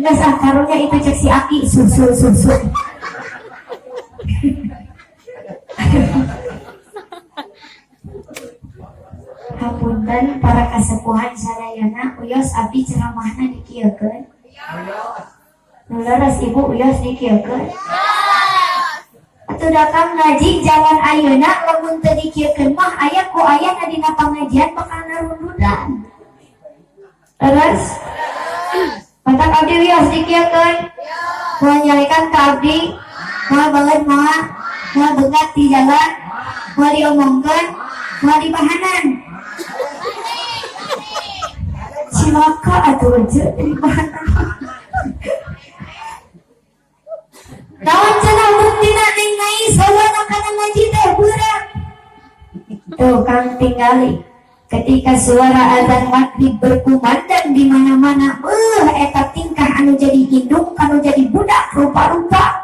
Geus ah, karunya itu cek si aki susu susu. Hapunten para kasepuhan sadayana, uyos abdi ceramahna dikieukeun. Nu leres, ibu, uyos dikieukeun? Atuh da kang ngaji zaman ayeuna lamun teu dikieukeun mah aya ku ayana dina pangajian bakal narundudan. Leres? Matak abdi wios dikieukeun. Moal nyalekan ka abdi, moal banget moal, moal begat di jalan, moal diomongkeun, moal dibahanan. Cilaka atuh aja dibahanan. Naon cenah buktina ning ngais hawana kana ngaji teh beurang. Tuh kang tinggali ketika suara azan maghrib berkumandang di mana-mana, beuh, eta tingkah anu jadi indung anu jadi budak rupa-rupa.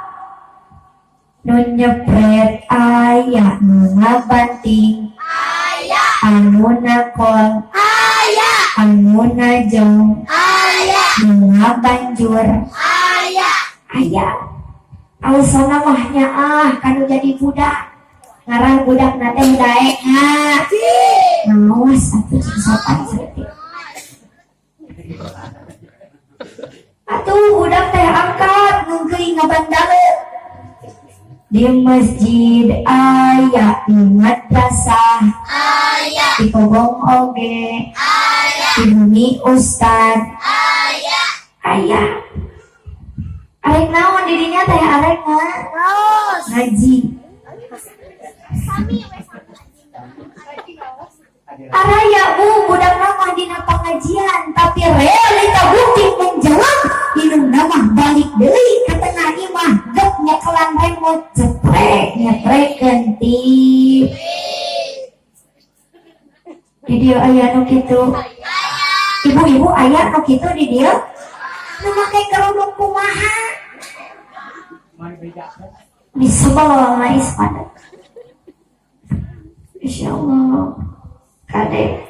Nu nyepret aya, nu ngabanting Aya. Anu nakol Aya. Anu najong Aya. Nu ngabanjur Aya. Aya. Alasanna mah nyaah kanu jadi budak, ngarang budak na teh daek ngawas atuh, cing sopan saeutik atuh. Budak teh angkat nungkeui ngabandale di masjid aya, di madrasah Aya. Di kobong oge Aya. Di bumi ustad Aya. Aya. Arek naon dirinya teh, arek Terus. Ngaji. Sami we sami. Araya, bu, budak mah dina pengajian, tapi realita bukti menjawab indungna mah balik deui ka tengah imah, gep nyekelan remote, ceprek nyeprekkeun TV. Di dieu aya nu kitu? Ibu-ibu, aya nu kitu di dieu? Nu make kerudung kumaha disebel mais pada. Insya Allah kade,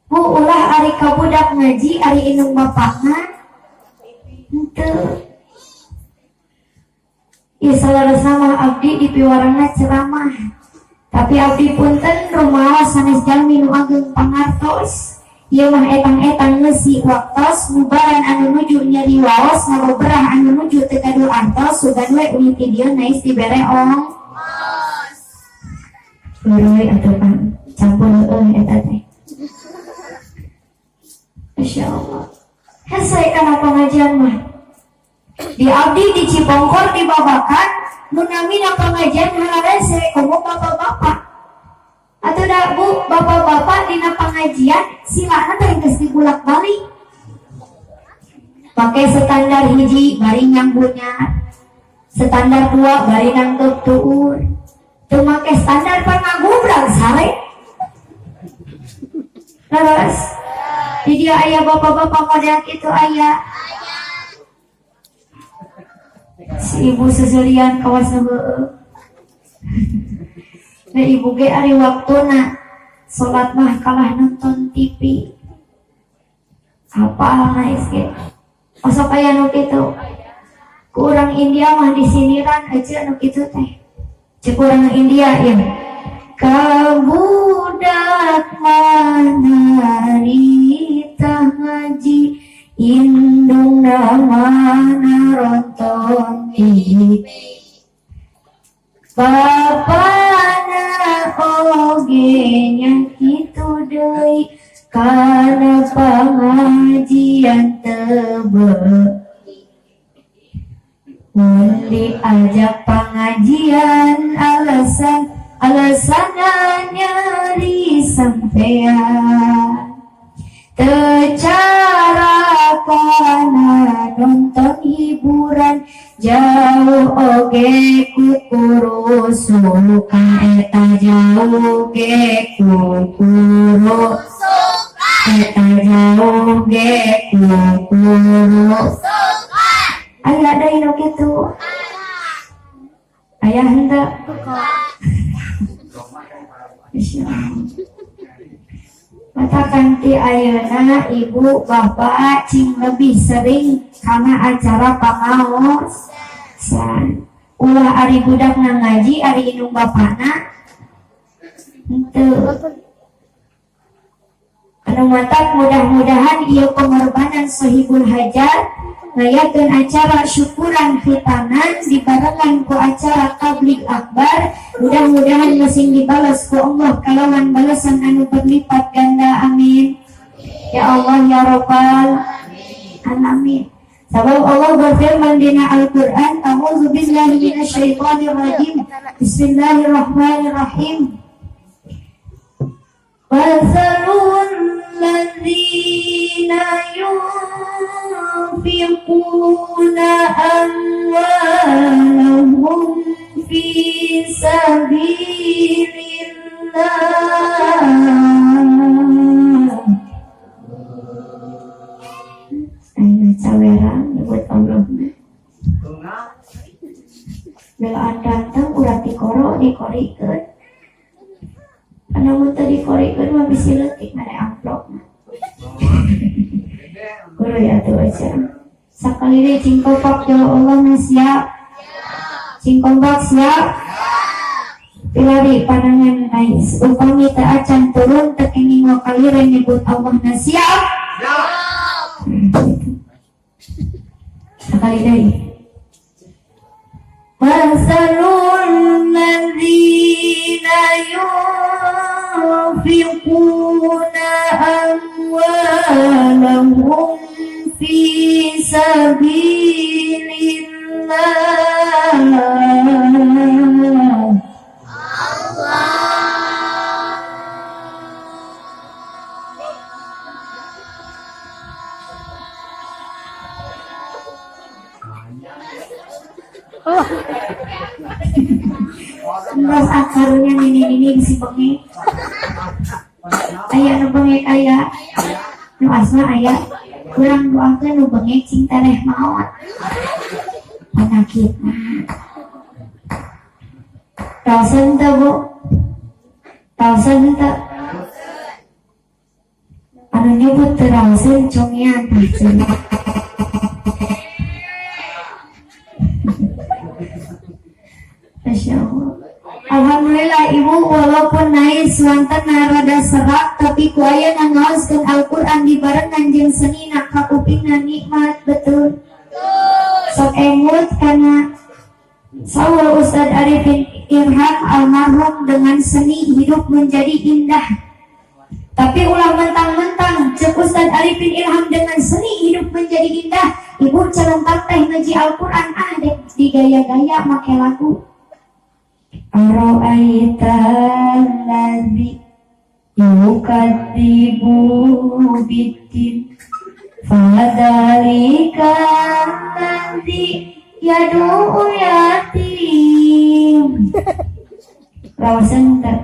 bu, ulah ari ka budak ngaji, ari indung bapakna henteu. Ieu saleresna mah abdi di piwarangna ceramah, tapi abdi punten rumaos sanes jalmi nu ageng pangartos. Ieu mah etang-etang ngeusi waktos, mubaran anu nuju nyeri waos, ngaboberah anu nuju teu gaduh artos. Sugan we uih ti dieu nais dibere ong heureuy atuh kan campur heueuh eta teh. Masya Allah, hese kana pengajian mah. Di abdi di Cipongkor di Babakan nu namina pengajian hararese komo bapak-bapak atau da, bu, bapak-bapak dina pengajian silana teh geus dibulak-balik pakai standar hiji bari nyambunya, standar dua bari nangkep tuur, teu make standar pan ngagubrak sare. Terus di dia aya bapak-bapak model itu? Aya si ibu seselian kawas heueuh. Nah, ibu ge ari waktuna salat mah kalah nonton TV. Apal nais ge. Osok aya nu kitu? Ku urang India mah disindiran aja nu kitu teh. Cek urang India ya. Ka budak manarita ngaji, indungna manaronton TV. Bapana oge nya kitu deui, kana pangajian teu. Mun diajak pengajian alasan alasanna nyeri sampean, teu cara kana nonton hiburan, jauh oge kukurusukan, eta jauh ge kukuru eta jauh ge kukuru. Aya deui nu kitu? Aya henteu? Insya Allah. Matakan ti ayeuna ibu bapak cing lebih sering karena acara pangaosan. Ulah ari budak na ngaji, ari indung bapana henteu. Anu matak mudah-mudahan ieu pengorbanan Sohibul Hajat ngayakeun acara syukuran khitanan dibarengan ku acara tabligh akbar, mudah-mudahan masing dibalas ku Allah kalawan balasan anu berlipat ganda, amin ya Allah ya Rabbal alamin. Sabab Allah berfirman dina Al-Qur'an, a'udzu billahi minasyaitonir rajim, bismillahirrahmanirrahim. Matsalul ladzina yunfiquna amwalahum fi sabilillah. Ayo cawerang nyebut Allah mah. Belaan rantang urat dikoro dikorikeun. Anu teu dikorikeun mah bisi leutik mere amplop mah. Guru ya tuh aja. Sakali deui cing kompak jauh Allah mah siap. Cing kompak siap. Pilari panangan nais. Upami teu acan turun teu kenging wakaliren nyebut Allah na siap. Sekali deui. Masalul ladzina yunfiquna amwalahum fi sabilillah. Enggak akarunya nini-nini bisi bengek. Aya nu bengek aya. Nu asma aya. Kurang doakeun nu bengek cing tereh maot. Penyakitna. Raoseun teu Bu? Raoseun teu? Anu nyebut teu raoseun congean tah cenah. Masya Allah. Alhamdulillah ibu walaupun naik swanten rada serak tapi ku aya ngaoskeun Al-Qur'an dibarengan jeung senina kakupingna nikmat betul. Sok emut kana saur Ustaz Arifin Ilham almarhum dengan seni hidup menjadi indah. Tapi ulah mentang-mentang cek Ustaz Arifin Ilham dengan seni hidup menjadi indah. Ibu celentang teh ngaji Al-Qur'an ah dek digaya-gaya make lagu. Ara'aita allazi yukadzibu biddin fadzalika allazi yad'u yatim. Raoseun teu?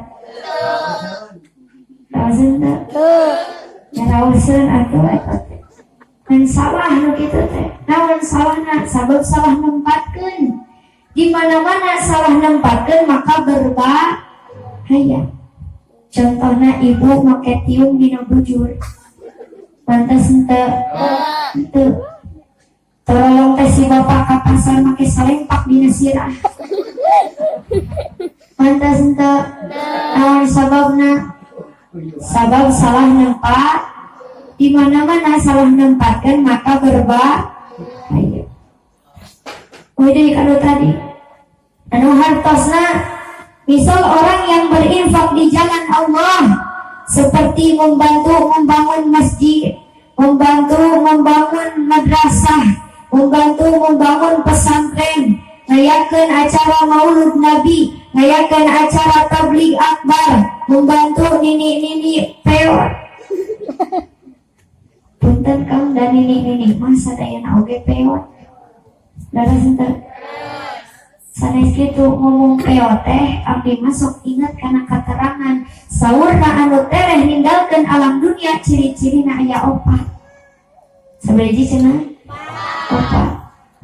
Raoseun teu? Ya raoseun atuh eta teh. Ngan salah nu kitu teh. Naon salahna? Sabab salah nempatkeun. Di mana-mana salah nempatkeun maka berbahaya. Contohna ibu make tiung dina bujur. Pantes henteu? Henteu. Tolong teh si bapak ka pasar make salempak dina sirah. Pantes henteu? Naon sababna? Sabab salah nempat. Di mana-mana salah nempatkeun maka berbahaya. Udah kalau tadi anu hartosna misal orang yang berinfak di jalan Allah seperti membantu membangun masjid, membantu membangun madrasah, membantu membangun pesantren, ngayakeun acara Maulud Nabi, ngayakeun acara tabligh akbar, membantu nini-nini peot. Punten Kang dan nini-nini mah sadayana oge peot. Leres henteu? Sanes kitu ngomong peot teh abdi masuk ingat kana katerangan saurna anu tereh ninggalkeun alam dunia ciri-cirina aya opat. Sabaraha cenah? Opat.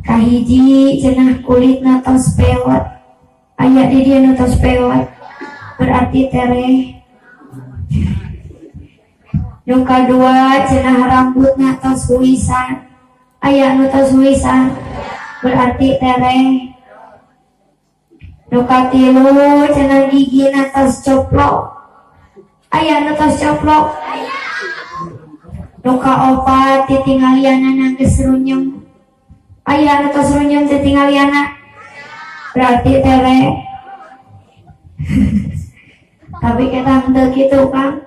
Kahiji cenah kulitna tos peot. Aya di dieu nu tos peot. Berarti tereh. Nu kadua cenah rambutna tos huisan. Aya nu tos huisan berarti tereh. Nu katilu cenah gigina tos coplok. Aya nu tos coplok. Nu kaopat titinggalianana geus runyem. Aya nu tos runyem titinggaliana berarti tereh. Tapi kita henteu kitu Kang,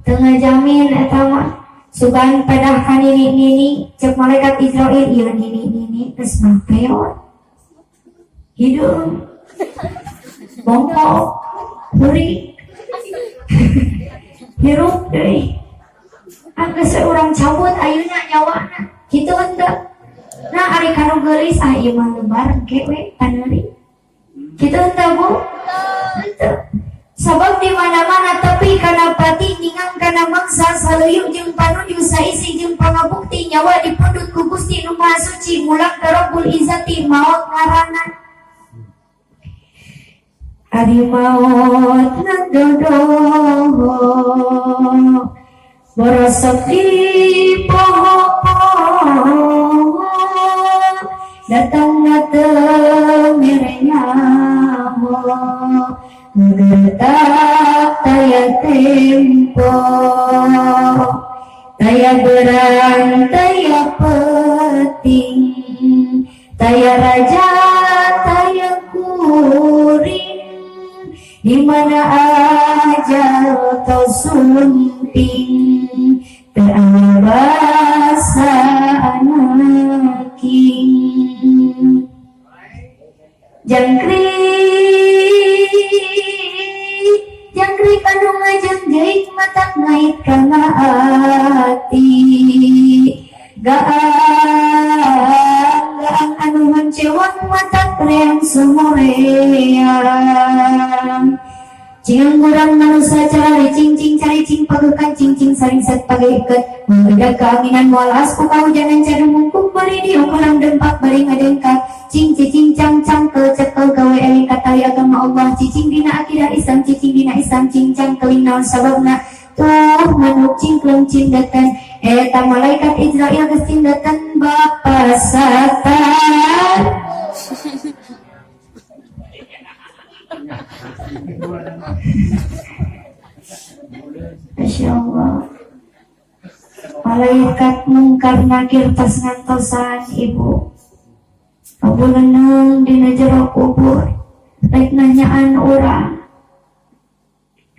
teu ngajamin eta mah. Sugan pedah ka nini-nini, cek malaikat Izrail, ieu nini-nini geus mah peot. Hideung. Bongkok, hurik. Hirup deui. Anggeus we urang cabut ayeuna nyawana. Kitu henteu? Nah ari kanu geulis ah ieu mah lebar engke we taneuri. Kitu henteu Bu? Henteu. Sabab di mana-mana tepi kana pati ningang kana mangsa saluyuk jeung panuju saisi jeung pangabukti nyawa dipundhut ku Gusti Nu Maha Suci mulang ka Rabbul Izzati maot ngaranna. Ari maot ngadodoho borosok di poho-poho datang teu mere nyaho gegetak taya tempo taya berang taya peting taya raja taya kuring di mana aja tos sumping teu basa anaking jangkrik jangkrik anu ngajangjeik matak ngait kana ati gaang gaang anu hancewang matak reang sumoreang Cingurang manusia cara cing cari cing pagekan cing cing saring set pageket menggedak keanginan moal asku kahujanan cadu mungkuk bari diukulang dempak bari ngadengkak cing cicing cang cangkel cekel gawe eling katali agama Allah cicing dina akidah Islam cicing dina Islam cing cang keling naon sababna tuh manuk cingklung cindeten eta malaikat Izrail geus cindeten bapa Satan. Masya Allah. Malaikat mungkar nakir tas ngantosan ibu. Abu leneng dina jero kubur. Rek nanyaan urang.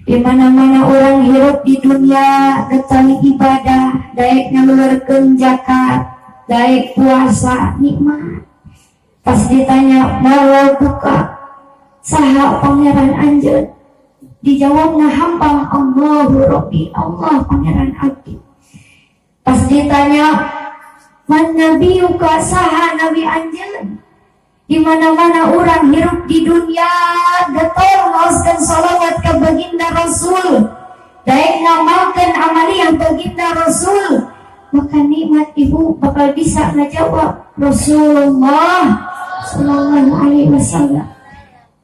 Di mana-mana orang hirup di dunia getali ibadah, daek ngalurkeun zakat, daek puasa, nikmat. Pas ditanya mau buka saha pangeran anjeun, dijawabna hampang Allahu Rabbi, Allah pangeran abdi. Pas ditanya man nabiyuka, saha nabi anjeun, di mana-mana orang hirup di dunia getol ngaoskeun sholawat ka baginda Rasul, daek ngamalkeun amaliyah baginda Rasul, maka nikmat ibu bakal bisa ngajawab Rasulullah sallallahu alaihi wasallam.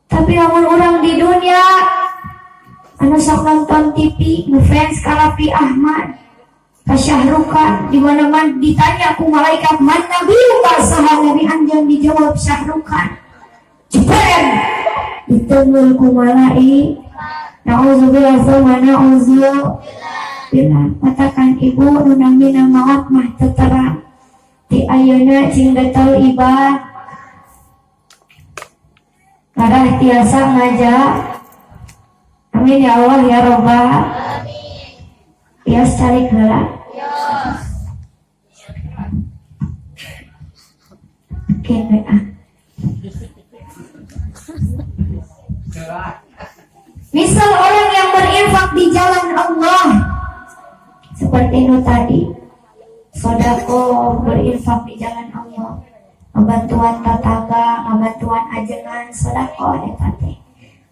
Tapi lamun orang di dunia anu sok nonton TV ngefans ka Raffi Ahmad, ka Syahrukan, di mana-mana ditanya ku malaikat man nabiyuka, saha nabi anjeun, dijawab Syahrukan. Jebret ditenggel ku malaikat. Nauzubillah summa nauzubillah. Katakan ibu nu namina maot mah teu terang. Ti ayeuna cing getol ibah ngarah tiasa ngajak. Amin ya Allah ya Robbal. Tias calik heula. Oke, baik ah. Misal orang yang berinfak di jalan Allah seperti itu tadi, sodako berinfak di jalan Allah, ngebantuan tetangga, ngebantuan ajengan, sodako eta teh.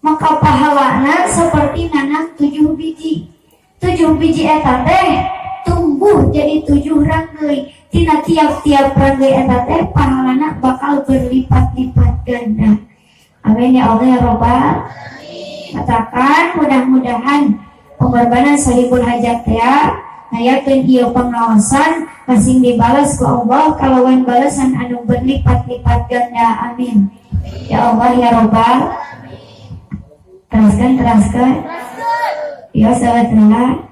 Maka pahalana seperti nanam 7 biji. 7 biji eta teh tumbuh jadi 7 ranggai. Tina tiap-tiap ranggai eta teh pahalana bakal berlipat-lipat ganda. Amin ya Allah ya Robbal. Katakan mudah-mudahan pengorbanan Sohibul Hajat ya Ngayakeun ieu pangaosan masing dibalas ku Allah kalawan balasan anu berlipat-lipat ganda. Amin. Ya Allah ya Robbal. Teruskan, teruskan. Ya sahabatullah.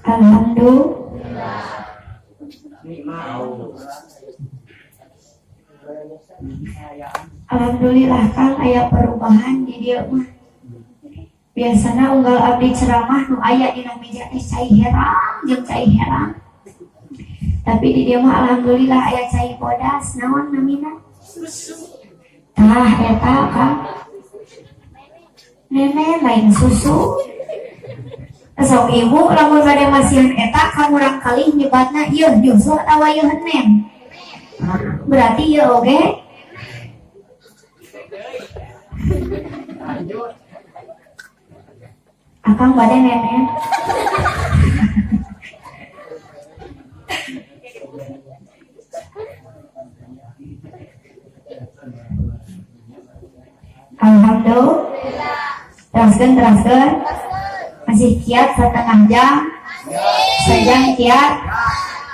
Alhamdulillah. Alhamdulillah Kang, aya perubahan di dieu mah. Biasana unggal abdi ceramah nu aya dina meja teh cai herang jeung cai herang. Tapi di dieu mah alhamdulillah aya cai bodas. Naon namina? Susu. Tah eta Kang. Nenek lain susu. Sok ibu lamun bade masihan eta ka murang kalih nyebatna ieu nyusu atawa ieu nen. Berarti ieu oge. Akang bade nenen. Alhamdulillah. Teruskan, teruskan. Masih kiat setengah jam, sejam kiat,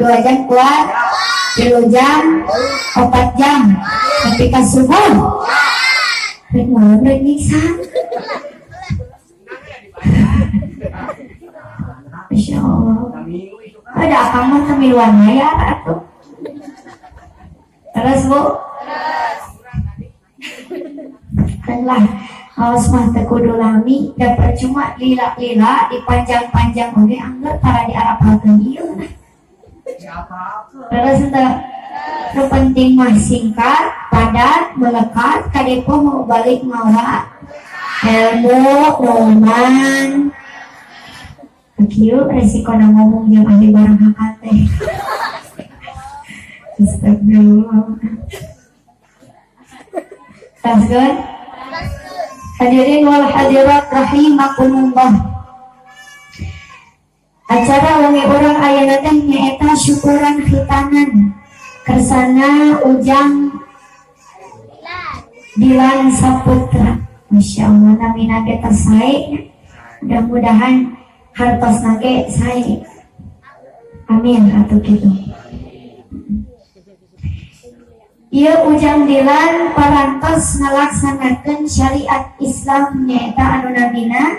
2 jam kuat, 3 jam, 4 jam, ketika subuh. Rek malam rek nyiksa. Masya Allah. Ada akang mah temiluan mayar atuh. Terus, Bu. Kan lah awas mah teu kudu lami da percuma lila-lila dipanjang-panjang oge angger tara diarapalkeun ieu nah. Terus henteu? Nu penting mah singkat, padat, melekat, kadepo mau balik mawa ilmu numan. Kieu resikona ngomong jeung ahli barang hakat teh. Astagfirullah. Tasgeun? Hadirin wal hadirat rahimakumullah. Acara wengi urang ayeuna teh nyaeta syukuran khitanan kersana Ujang Dilan Saputra. Masya Allah, namina ge tos sae. Mudah-mudahan hartosna ge sae. Amin atuh kitu. Ieu Ujang Dilan parantos ngalaksanakeun syariat Islam nyaeta anu namina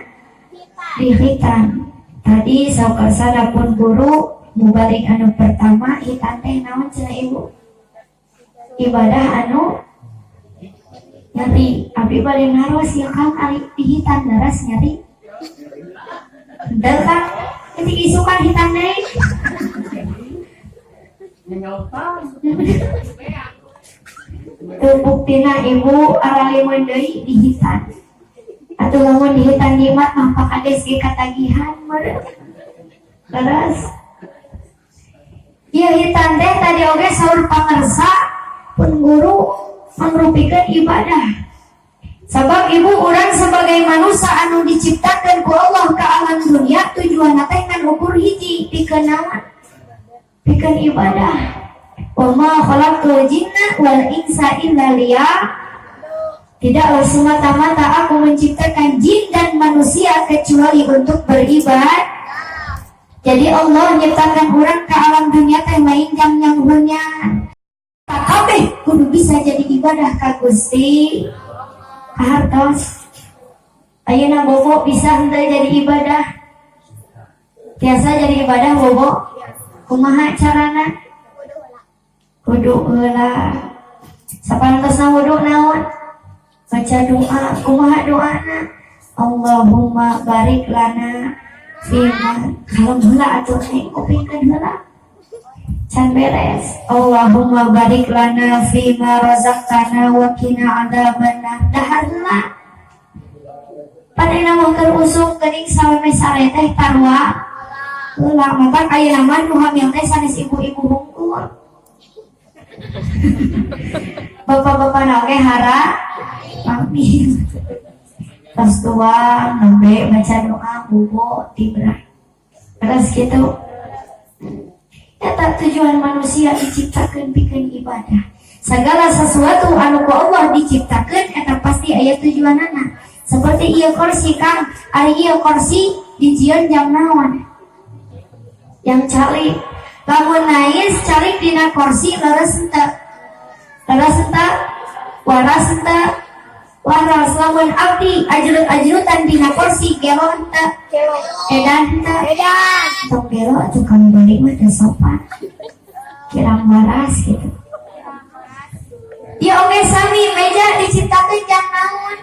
dikhitan. Tadi saukersana pun guru mubalig anu pertama, khitan teh naon cenah, Ibu? Ibadah anu nyeri. Abi bade naros ya Kang, ari dihitan leres nyeri? Henteu, Kang? Ketik isukan hitan deui. Teu, buktina ibu aralimeun deui dihitan. Atuh lamun dihitan jimat mah Pak Kades ge katagihan meureun. Leres. Ieu hitan teh tadi oge saur pangersa pun guru mangrupikeun ibadah. Sabab ibu, urang sebagai manusia anu diciptakan ku Allah ke alam dunia tujuan teh ngan ukur hiji, pikeun naon? Pikeun ibadah. Wa ma khalaqtul jinna wal insa illa liya. Tidaklah semata-mata aku menciptakan jin dan manusia kecuali untuk beribadah. Jadi Allah nyiptakan urang ke alam dunia teh lain jang yang hunya. Kabeh kudu bisa jadi ibadah ka Gusti. Kahartos. Ayeuna bobo bisa henteu jadi ibadah? Biasa jadi ibadah bobo? Kumaha carana? Wudu heula. Saparantosna wudu naon? Baca doa. Kumaha doana? Allahumma barik lana fima. Kalau heula atuh neng, kupingkeun heula. Can beres. Allahumma barik lana fima razaqtana wa qina adzabannar. Dahar heula. Padahal mah keur usum geuning sawe sare teh tarwa. Heula matak ayeuna mah nu hamil teh sanes ibu-ibu hungkul. Bapak-bapak na oge hara hamil. Tos tuang nembe maca doa, bobo tibra. Terus gitu. Eta tujuan manusia diciptakeun pikeun ibadah. Segala sesuatu anu ku Allah diciptakeun eta pasti aya tujuanana. Seperti ieu kursi, Kang, ari ieu kursi dijieun jang naon? Jang calik. Lamun nais calik dina kursi, leres henteu? Leres henteu? Waras henteu? Waras. Lamun abdi ajrut-ajrutan dina kursi, gelo henteu? Edan henteu? Edan. Tong gelo atuh, kami balik mah teu sopan. Kirang waras gitu. Ya oke, sami meja diciptakeun jang naon?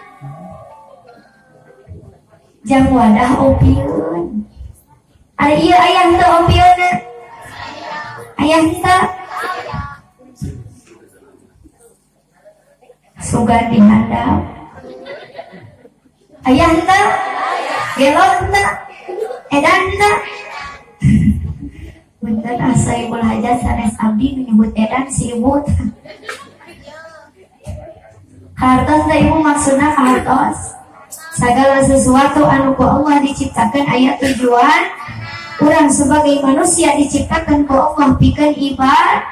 Jang wadah opieun. Ari ieu aya henteu opieunna? Aya henteu? Sugan dihandap. Aya henteu? Gelo henteu? Edan henteu? Punten, asa ibul hajat sanes abdi menyebut edan si ibu. Hartos teh, ibu, maksudna hartos. Segala sesuatu anu ku Allah diciptakan aya tujuan. Urang sebagai manusia diciptakan ku Allah pikeun ibadah.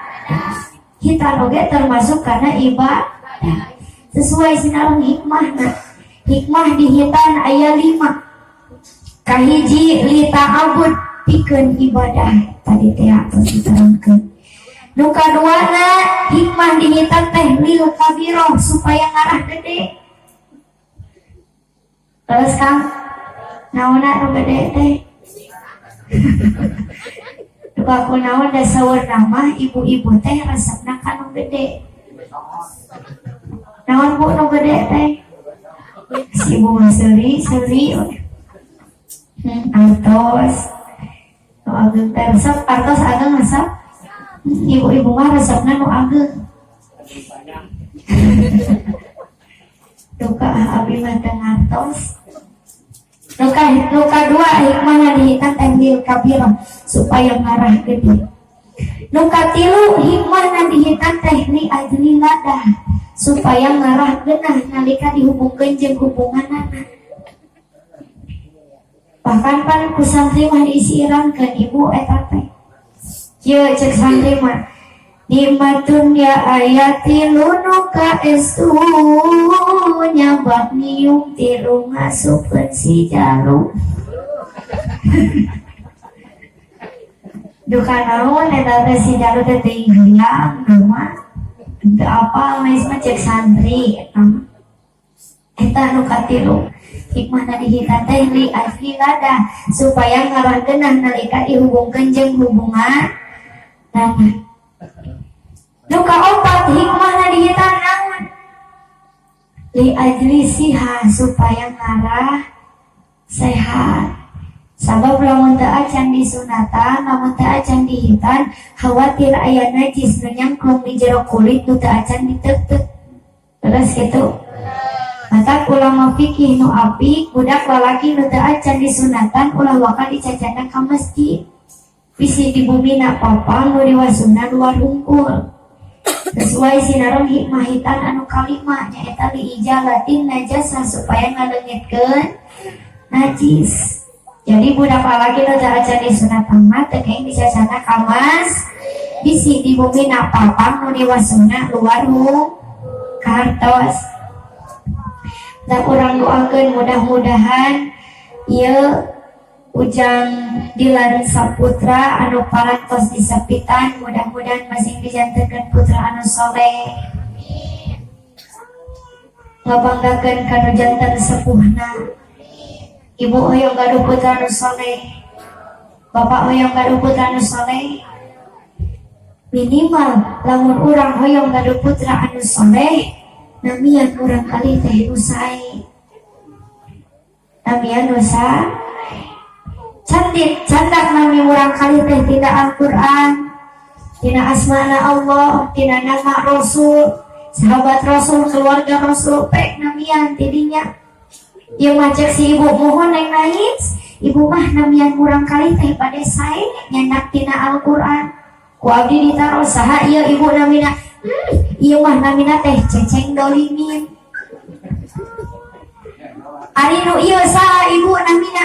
Kita oge termasuk karena ibadah. Sesuai sinareng hikmahna. Hikmah di hitan aya 5. Kahiji, li ta'abud, pikeun ibadah. Tadi teh atos diterangkeun. Nu kaduana, hikmah di hitan teh lil kabiroh, supaya ngarah gede. Terus, Kang, naonna nu gede teh? Duka kunaon da saurna mah ibu-ibu teh resepna ka nu gede. Naon, Bu, nu gede teh? Si ibu mah seuri seuri. Artos. Nu ageng teh resep, artos ageng resep. Ibu-ibu mah resepna nu ageng. Duka abi mah teu ngartos. Nu kadua, hikmahna dihitan teh lil kabirah, supaya ngarah gede. Nu katilu, hikmahna dihitan teh li ajli ladah, supaya ngarah geunah nalika dihubungkeun jeung hubunganana. Bahkan pan ku santri mah diisirankeun, ibu, eta teh. Kieu cek santri mah, nikmatun ya aya tilu nu kaestu, nyabak niung tilu ngasupkeun si jalu. Duka naon eta teh si jalu teh, teuing hayang mah teu apal geus mah cek santri eta mah. Eta nu katilu, hikmahna dihitan teh li ajli ladah, supaya ngarah geunah nalika dihubungkeun jeung hubungan. Nah, nu kaopat, hikmahna dihitan naon? Li ajli siha, supaya ngarah sehat. Sabab lamun teu acan disunatan, lamun teu acan dihitan, khawatir aya najis nu nyangklung di jero kulit nu teu acan diteuteup. Terus gitu. Matak ulama fikih nu apik, budak lalaki nu teu acan disunatan ulah waka dicacana ka masjid. Bisi di bumina papang nu diwasuna luar hungkul. Sesuai sinareng hikmah hitan anu kalima, nyaeta li izalatin najasah, supaya ngaleungitkeun najis. Jadi budak lalaki nu teu acan disunatan mah teu kenging dicacana ka masjid. Bisi di bumina papang nu diwasuna luar hungkul. Kartos. Da urang doakeun mudah-mudahan ieu Ujang Dilan Saputra anu parantos disapitan mudah-mudahan masing dijantenkeun putra anu soleh, ngabanggakeun kanu janten sepuhna. Ibu hoyong gaduh putra anu soleh, bapak hoyong gaduh putra anu soleh. Minimal lamun urang hoyong gaduh putra anu soleh, namian urang kali teh nu sae, namian nu cantik, candak nami urang kali teh tina Al-Quran, tina asmana Allah, tina nama Rasul, sahabat Rasul, keluarga Rasul, pek namian tidinya. Ieu mah cek si ibu, mohon neng nais, ibu mah namian murang kali teh pada sae nyandak tina Al-Quran. Ku abdi ditaros, saha ieu ibu namina? Ieu mah namina teh Ceceng Dolimin. Ari nu ieu saha ibu namina?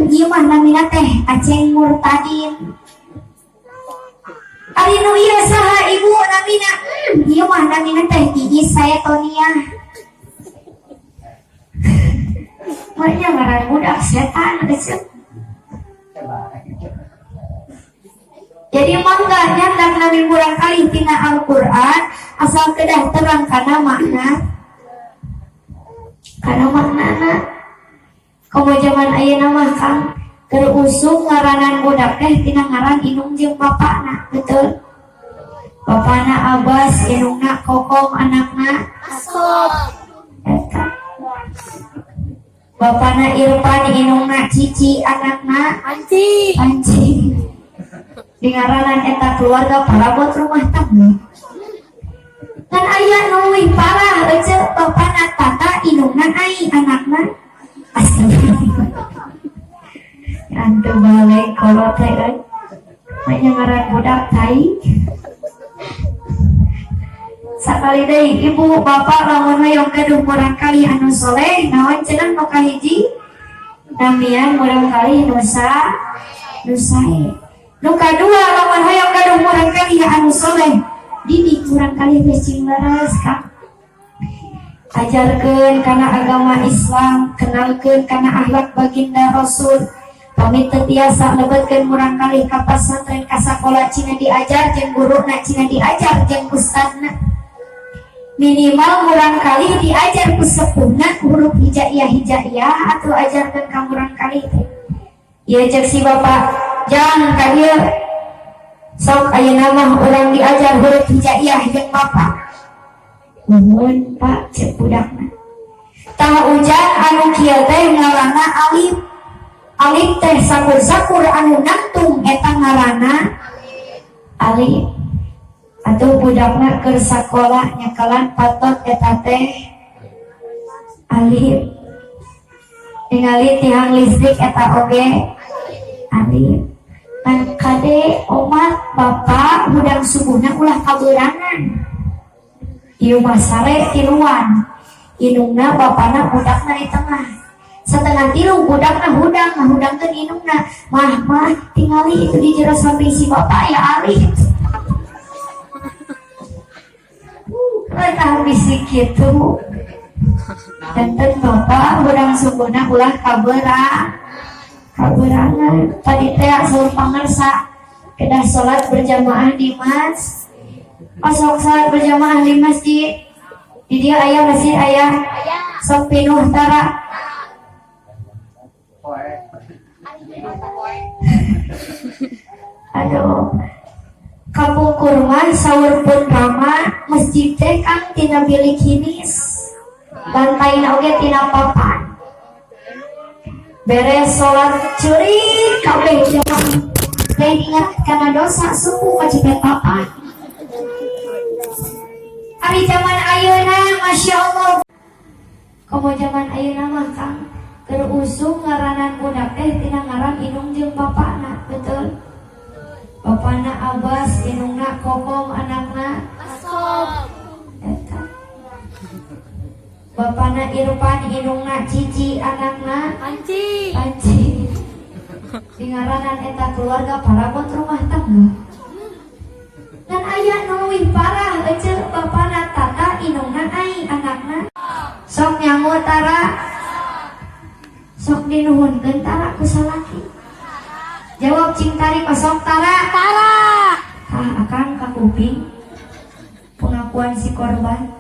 Ieu mah namina teh Aceng Murtadin. Ari nu ieu saha, Ibu, namina? Ieu mah namina teh Iis Saetonia. Maknya ngaran budak setan geus. Jadi mangga nyandak nami murangkalih tina Al-Qur'an, asal kedah terang kana makna. Kana maknana. Komo zaman ayeuna mah, Kang, keur usum ngaranan budak teh tina ngaran indung jeung bapakna, betul? Bapakna Abbas, indungna Kokom, anakna Asob. Eta. Bapakna Irfan, indungna Cici, anakna Anci. Anci. Di ngaranan eta keluarga parabot rumah tangga. Kan aya nu leuwih parah, ece, bapakna Tata, indungna Ai, anakna Astagfirullah. Antu balik kolot teh euy. Manya ngaran budak tai. Sakali deui, ibu bapak, lamun hoyong gaduh murangkalih anu soleh, naon cenah nu kahiji? Namian murangkalih nu sae. Nu kadua, lamun hoyong gaduh murangkalih anu soleh, didik murangkalih teh cing leres, Kang. Ajarkeun kana agama Islam, kenalkeun kana akhlak baginda Rasul. Pamit teu tiasa lebetkeun murangkalih ka pasantren, ka sakola, cina diajar jeung guruna, cina diajar jeung ustadna. Minimal murangkalih diajar ku sepuhna huruf hijaiyah hijaiyah atau ajarkeun ka murangkalih teh. Ieu cek si bapak, "Jang, ka dieu sok, ayeuna mah urang diajar huruf hijaiyah jeung bapak." "Nuhun, Pak," cek budakna. Tah, ujan anu kieu teh ngaranna alif. Alif teh sakur-sakur anu nangtung, eta ngaranna alif. Atuh budakna keur sakola nyakalan patot, eta teh alif. Ningali tiang listrik, eta oge alif. Kan kade omat, bapak, hudang subuhna ulah kabeurangan. Ieu mah sare tiluan. Indungna, bapana, budakna di tengah. 2.30 budakna hudang, ngahudangkeun indungna. "Mah, mah, tingali itu di jero samping si bapak ya alif." Tah, bisi kitu. Janten bapak, hudang subuhna ulah kaberangan. Tadi teh saur pangersa kedah salat berjamaah di mas. Osok salat berjamaah di masjid. Di dia aya masjid aya. Sok pinuh tara? Aduh. Kapungkur mah saur pun rama masjid teh, Kang, tina bilik hinis. Lantaina oge tina papan. Beres salat ceurik kabeh jamaah. Teh ingat kana dosa, suku kacepet papan. Ari zaman ayeuna, Masya Allah. Komo zaman ayeuna mah, Kang, keur usum ngaranan budak teh tina ngaran indung jeung bapakna, betul? Bapakna Abbas, indungna Kokom, anakna Asob. Eta. Bapakna Irfan, indungna Cici, anakna Anci. Anci. Di ngaranan eta keluarga parabot rumah tangga. Ngan aya nu leuwih parah, ece, bapakna Tata, indungna Ai, anakna Sok nyangu tara? Sok dinuhunkeun tara ku salaki? Jawab cing tarik, sok tara? Tara. Ah, akang kakuping pengakuan si korban.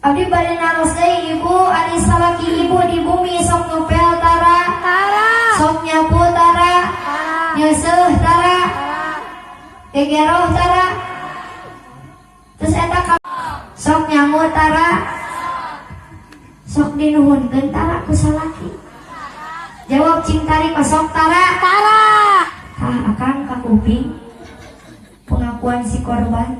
Abdi bade naros deui, Ibu, ari salaki ibu di bumi sok ngepel tara? Tara. Sok nyapu tara? Tara. Nyeuseuh tara? Tara. Gegeroh tara? Terus eta sok nyangu tara? Sok dinuhunkeun tara ku salaki? Jawab cing tarik, sok tara? Tara. Ah, akang kakuping pengakuan si korban.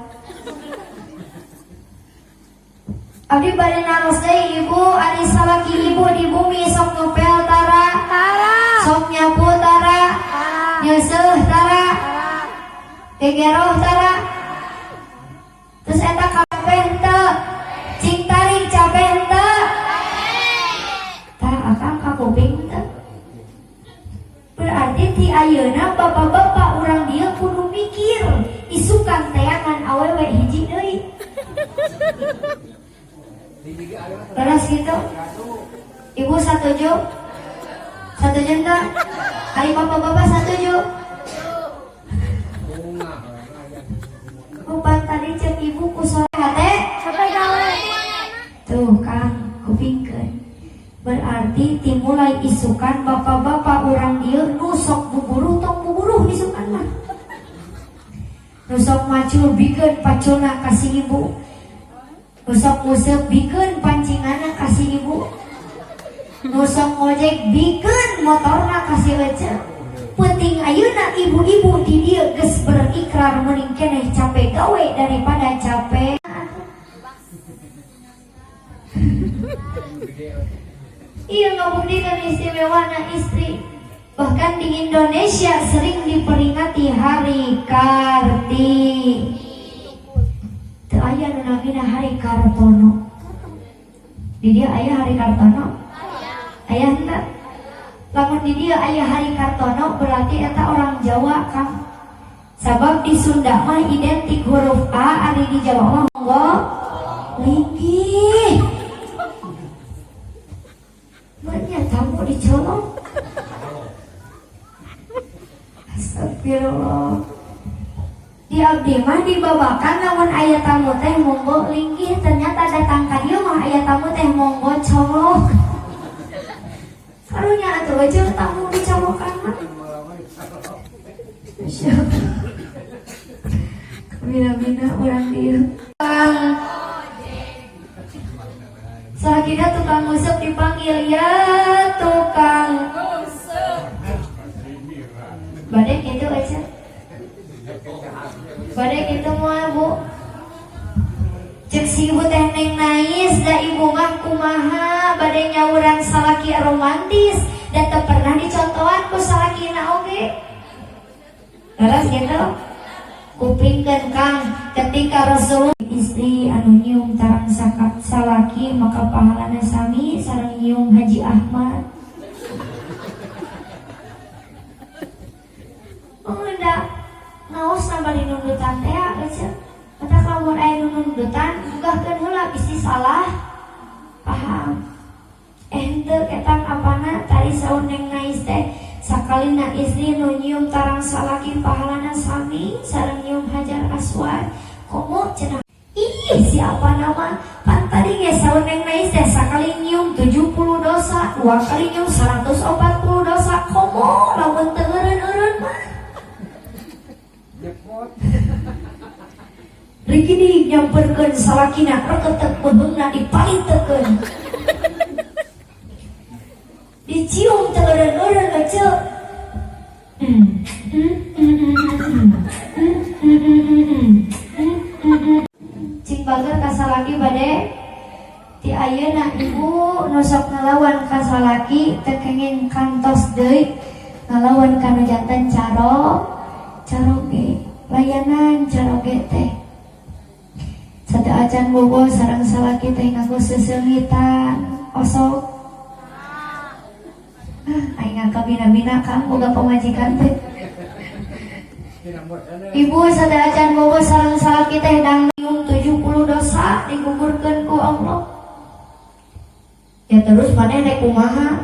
Abdi bade naros deui, Ibu, ari salaki ibu di bumi sok ngepel tara? Tara. Sok nyapu tara? Tara. Nyeuseuh tara? Tara. Gegeroh tara? Terus eta kabeh henteu? Cing tarik, capek henteu? Tah, akang kakuping henteu? Berarti ti ayeuna bapak-bapak urang dieu kudu mikir isukan teangan awewe hiji deui. Leres gitu? Ibu satuju? Satuju enggak? Ari bapak-bapak satuju? Lupa tadi cek ibu ku sore hate? Capek gawe. Tuh Kang, kupingkeun. Berarti timulai isukan bapak-bapak urang dieu nu sok buburuh tong buburuh isukan mah. Nu sok macul bikeun paculna ka si ibu. Nu sok nguseup bikeun pancinganna ka si ibu. Nu sok ngojek bikeun motorna ka si ece. Penting ayeuna ibu-ibu di dieu geus berikrar mending keneh capek gawe daripada capek. Iya, ngabuktikan istimewana istri. Bahkan di Indonesia sering diperingati Hari Karti. Teu aya nu namina Hari Kartono. Di dieu aya Hari Kartono? Aya henteu? Lamun di dieu aya Hari Kartono berarti eta orang Jawa, Kang. Sabab di Sunda mah identik huruf A, ari di Jawa mah monggo linggih. Banyak tamu dicolong. Astagfirullah. Di abdi mah dibabakan lamun aya tamu teh monggo linggih, ternyata datang ka dieu mah aya tamu teh monggo colok. Karunya atuh aja tamu dicolokan mah. Bina-bina urang dieu. Kang Salakina tukang nguseup dipanggil, ya tukang nguseup. Bade gitu aja. Bade gitu moal bu. Cek si ibu teh Neng Nais, da ibu mah kumaha bade nyawuran salaki romantis dan teu pernah dicontohan ku salakina oge. Leres gitu? Kupingkeun Kang, ketika Rasulullah istri anu nyium tarang sakat salaki maka pahalana sami sareng nyium Haji Ahmad. Oh enggak, ngaos nambah dinundutan teh aja. Kata lamun aya nu nundutan gugahkeun heula bisi salah paham. Henteu ketang apana tadi saur Neng Nais teh sakalina istri nu nyium tarang salaki pahalana sami sareng nyium Hajar Aswad. Komo cenah. Ih, siapa nama? Pan tadi ge saur Neng Nais teh sakali nyium 70 dosa, dua kali nyium 140 dosa. Komo lamun teu eureun-eureun mah. Rigidig nyamperkeun salakina reketek beuheungna dipalitekeun. Dicium teu eureun-eureun ece. Cing bager ka salaki bade ti ayeuna ibu nu sok ngalawan ka salaki teu kenging kantos deui ngalawan ka nu janten caroge layanan caroge teh. Sateuacan bobo sareng salaki teh nganggo seuseungitan osok. Ah, aing ngakabina-bina Kang boga pamajikan teh. Ibu sateuacan bobo sareng salaki teh dangdium 70 dosa digugurkeun ku Allah. Ya terus maneh rek kumaha?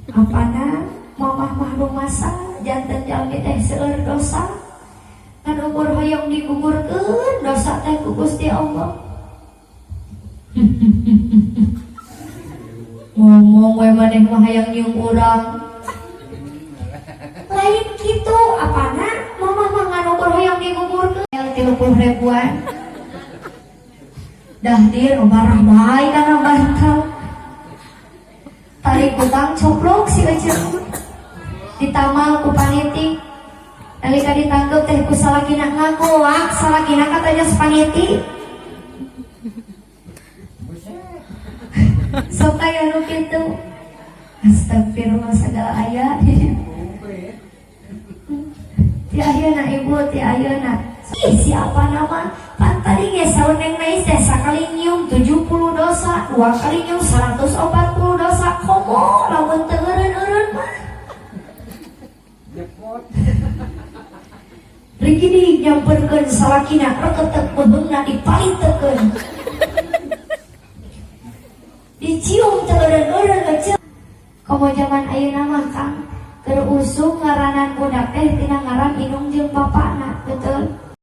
Apana mamah mah rumasa janten jalmi teh seueur dosa. Kan umur hoyong digugurkeun dosa teh ku Gusti Allah. Ngomong we maneh mah hayang nyium urang. Lain kitu apana mamah mah ngan ukur hoyong digugurkeun 30 ribuan. Dah dir marah bae kana bantal. Tarik utang coplok si ece. Ditamal ku paniti. Nalika ditangkep teh ku salakina ngagoak, salakina katanya sepaniti. Sok aya nu kitu. Astagfirullah segala aya. Ti ayeuna ibu, ti ayeuna. Ih, siapa nama? Pan tadi ge saur Neng Nais teh sakali nyium 70 dosa, dua kali nyium 140 dosa. Komo lamun teu eureun-eureun mah. Nyamperkeun salakina, reketek beuheungna, dipalitekeun, dicium teu eureun-eureun ece. Komo zaman ayeuna mah, Kang, keur usum ngaranan budak teh tina ngaran indung jeung bapakna, betul?